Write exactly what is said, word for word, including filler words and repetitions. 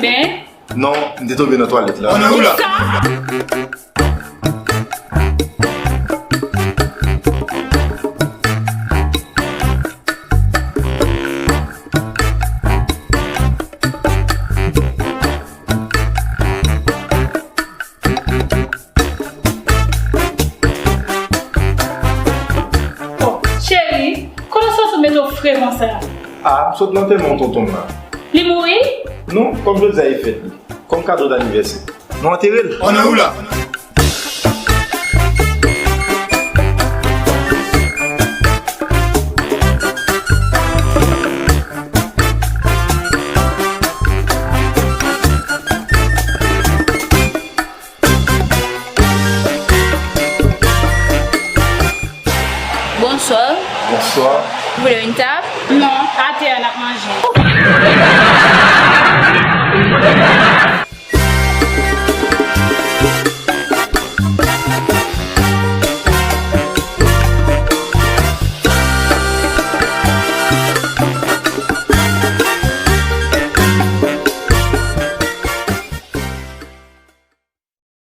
Ben? Non, m te tonbe nan twalèt la. Kisa? Oh, cheri, kote w sot sot mete w fre konsa? Ah, m sot nan tèman tonton m la. Li mouri? Non, kòm jodi a e fèt li. Kòm kado danivèsè. Nou antere l. Ann nan ou la? Bonsoir. Bonsoir. Vous voulez une table? Non, atè a n ap manje.